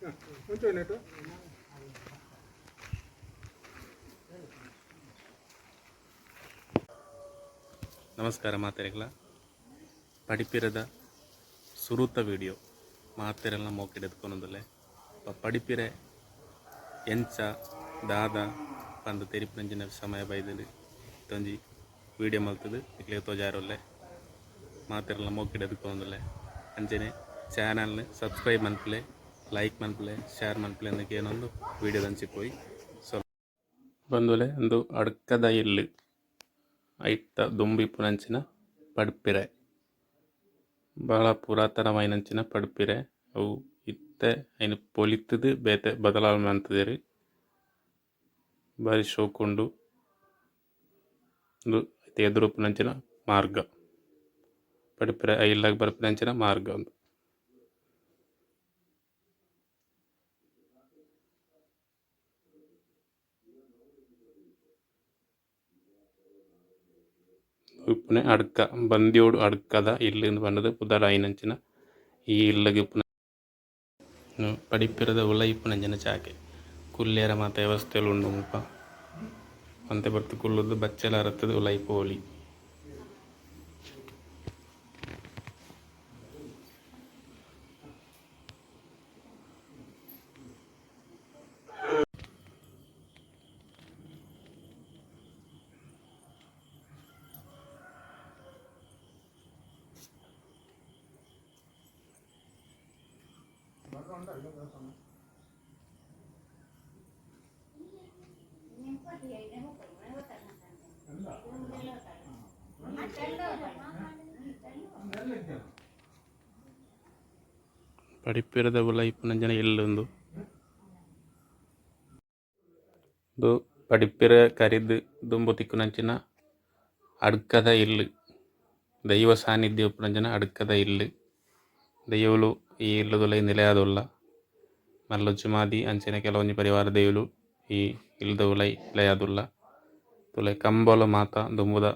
ಒಂಚೂರು. ನಮಸ್ಕಾರ ಮಾತೆರೆಗ್ಲ. ಪಡಿಪಿರದ ಸುರುತ ವಿಡಿಯೋ ಮಾತೆರೆಲ್ಲ ಮೋಕೆಡ್ ಎದ್ಕೊನೊಂದುಲ್ಲೆ. ಪಡಿಪಿರೆ ಎಂಚ ದಾದ ಪಂದ್ ತೆರಿಪುನಂಚಿನ ಸಮಯ ಬೈದ್ಂಡ್. ಒಂಜಿ ವಿಡಿಯೋ ಮಲ್ತುದು ನಿಕ್ಲೆಗ್ ತೋಜಾರುಲ್ಲೆ. ಮಾತೆರೆಲ್ಲ ಮೋಕೆಡ್ ಎದ್ಕೊನೊಂದುಲ್ಲೆ. ಅಂಚನೆ ಚಾನಲ್ನ್ ಸಬ್ಸ್ಕ್ರೈಬ್ ಮನ್ಪುಲೆ, ಲೈಕ್ ಮನ್ಪುಲೆ, ಶೇರ್ ಮನ್ಪುಲೆ ಅಂದ್ ಕೇನೊಂದು ವಿಡಿಯೋದಂಚಿ ಪೋಯಿ. ಸೊ ಬಂದುಲೆ, ಉಂದು ಅಡ್ಕದ ಇಲ್ಲ್, ಐತ ದುಂಬು ಇಪ್ಪುನಂಚಿನ ಪಡ್ಪಿರೆ. ಬಾಳ ಪುರಾತನವಾಯಿನಂಚಿನ ಪಡ್ಪಿರೆ ಅವು. ಇತ್ತೆ ಐನ್ ಪೊಲಿತ್‌ದ್ ಬೇತೆ ಬದಲಾವಣೆ ಮಂತುದೆರ್. ಬಾರಿ ಶೋಕುಂಡು. ಉಂದು ಐತ ಎದುರು ಇಪ್ಪುನಂಚಿನ ಮಾರ್ಗ, ಪಡ್ಪಿರೆ ಆ ಇಲ್ಲಗ್ ಬರ್ಪಿನಂಚಿನ ಮಾರ್ಗ ಉಂದು. ಇಪ್ಪುನೆ ಅಡ್ಕ, ಬಂದ್ಯೋಡು ಅಡ್ಕದ ಇಲ್ಲ್ ಪಂಡುದು ಪುದರಾಯಿನಂಚಿನ ಈ ಇಲ್ಲಗ್ ಇಪ್ಪುನ. ಪಡಿಪಿರದ ಉಲಯಿ ಇಪ್ಪುನಂಚಿನ ಜಾಗೆ. ಕುಲ್ಯರ ಮಾತ ವ್ಯವಸ್ಥೆಲು ಉಂಡು ಮುಲ್ಪ. ಒಂತೆ ಪೊರ್ತು ಕುಲ್ಲುದು ಬಚ್ಚೆಲ್ ಅರತುದು ಉಲಯಿ ಪೋವೊಲಿ. ಪಡಿಪಿರದ ಉಲಯಿ ಇಪ್ಪುನಂಚಿನ ಇಲ್ಲ್ ಉಂದು. ಉಂದು ಪಡಿಪಿರೆ ಕರಿದ್ ದುಂಬು ತಿಕ್ಕುನಂಚಿನ ಅಡ್ಕದ ಇಲ್ಲ್. ದೈವ ಸಾನಿಧ್ಯ ಉಪ್ಪುನಂಚಿನ ಅಡ್ಕದ ಇಲ್ಲ್. ದೈವೊಲು ಈ ಇಲ್ಲುದ ಉಲಯಿ ನಿಲೆ ಆದುಲ್ಲ. ಮಲ್ಲ ಜುಮಾದಿ ಅಂಚನೆ ಕೆಲವೊಂಜಿ ಪರಿವಾರ ದೈವೊಲು ಈ ಇಲ್ಲುದ ಉಲಯಿ ನಿಲೆ ಆದುಲ್ಲ. ತೂಲೆ, ಕಂಬೊಲು ಮಾತ ದುಂಬುದ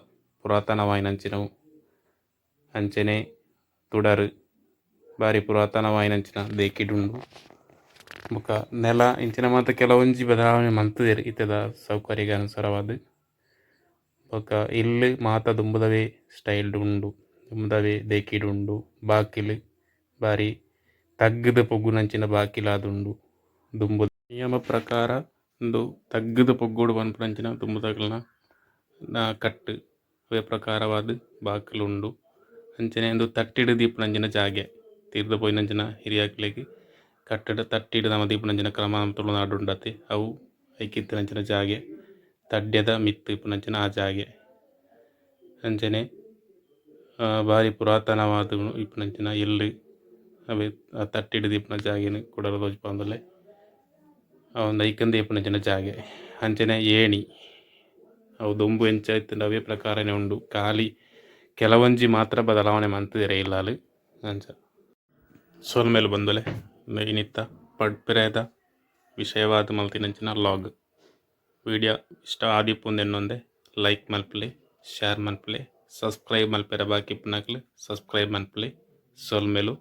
ಪುರಾತನವಾಯಿನಂಚಿನವು. ಅಂಚನೆ ತುಡರ್ ಬಾರಿ ಪುರಾತನವಾಯಿನಂಚಿನ ದೇಕಿಡ್ ಉಂಡು. ಬೊಕ ನೆಲ ಇಂಚಿನ ಮಾತ ಕೆಲವೊಂಜಿ ಬದಲಾವಣೆ ಮಂತುದೆರ್ ಇತ್ತೆದ ಸೌಕರ್ಯಗ್ ಅನುಸಾರವಾದ್. ಬೊಕ ಇಲ್ಲ್ ಮಾತ ದುಂಬುದವೇ ಸ್ಟೈಲ್ ಡ್ ಉಂಡು, ದುಂಬುದವೇ ದೇಕಿಡ್ ಉಂಡು. ಬಾಕಿಲ್ ಬಾರಿ ತಗ್ಗ್‌ದ್ ಪೊಗ್ಗುನಂಚಿನ ಬಾಕಿಲ್ ಆದುಂಡು. ದುಂಬು ನಿಯಮ ಪ್ರಕಾರ ಉಂದು ತಗ್ಗ್‌ದ್ ಪೊಗ್ಗೊಡು ಪನ್ಪುನಂಚಿನ ದುಂಬುದಕಲ್ನ ಕಟ್ಟ್. ಅವ್ವೆ ಪ್ರಕಾರವಾದ್ ಬಾಕಿಲ್ ಉಂಡು. ಅಂಚನೆ ಉಂದು ತಟ್ಟಿಡ್ ದೀಪುನಂಚಿನ ಜಾಗೆ. ತೀರ್ದ ಪೋಯಿನಂಚಿನ ಹಿರಿಯಕ್ಲೆಗ್ ಕಟ್ಟಡ್ ತಟ್ಟಿಡ್ ನಮ ದೀಪುನಂಚಿನ ಕ್ರಮ ತುಳುನಾಡ್ ಉಂಡತೆ, ಅವು ಐಕ್ ಇತ್ತಿನಂಚಿನ ಜಾಗೆ, ತಡ್ಯದ ಮಿತ್ತ್ ಇಪ್ಪುನಂಚಿನ ಆ ಜಾಗೆ. ಅಂಚನೆ ಬಾರಿ ಪುರಾತನವಾದ್ ಇಪ್ಪುನಂಚಿನ ಇಲ್ಲ್. ಅವೆ ಆ ತಟ್ಟಿಡ್ ದೀಪುನ ಜಾಗೆನ್ ಕುಡಲ ತೋಜಿಪಾವೊಂದುಲ್ಲೆ. ಅವು ಐಕಂದೆ ಇಪ್ಪುನಂಚಿನ ಜಾಗೆ. ಅಂಚನೆ ಏಣಿ ಅವು ದುಂಬು ಎಂಚ ಇತ್ತ್ಂಡ್ ಅವೇ ಪ್ರಕಾರನೆ ಉಂಡು. ಖಾಲಿ ಕೆಲವೊಂಜಿ ಮಾತ್ರ ಬದಲಾವಣೆ ಮಂತುದೆರ್ ಇಲ್ಲಲ್ ಅಂಚ. ಸೊಲ್ಮೆಲು ಬಂದುಲೆ. ಇನಿತ್ತ ಪಡ್ಪಿರೆದ ವಿಷಯವಾದ್ ಮಲ್ತಿನಂಚಿನ ಲಾಗ್ ವಿಡಿಯೋ ಇಷ್ಟ ಆದಿಪ್ಪುಂದು ಎನ್ನೊಂದೆ. ಲೈಕ್ ಮಲ್ಪುಲೆ, ಶೇರ್ ಮಲ್ಪುಲೆ, ಸಬ್ಸ್ಕ್ರೈಬ್ ಮಲ್ಪೆರೆ ಬಾಕಿ ಇಪ್ಪುನಕ್ಲ್ ಸಬ್ಸ್ಕ್ರೈಬ್ ಮಲ್ಪುಲೆ. ಸೊಲ್ಮೆಲು.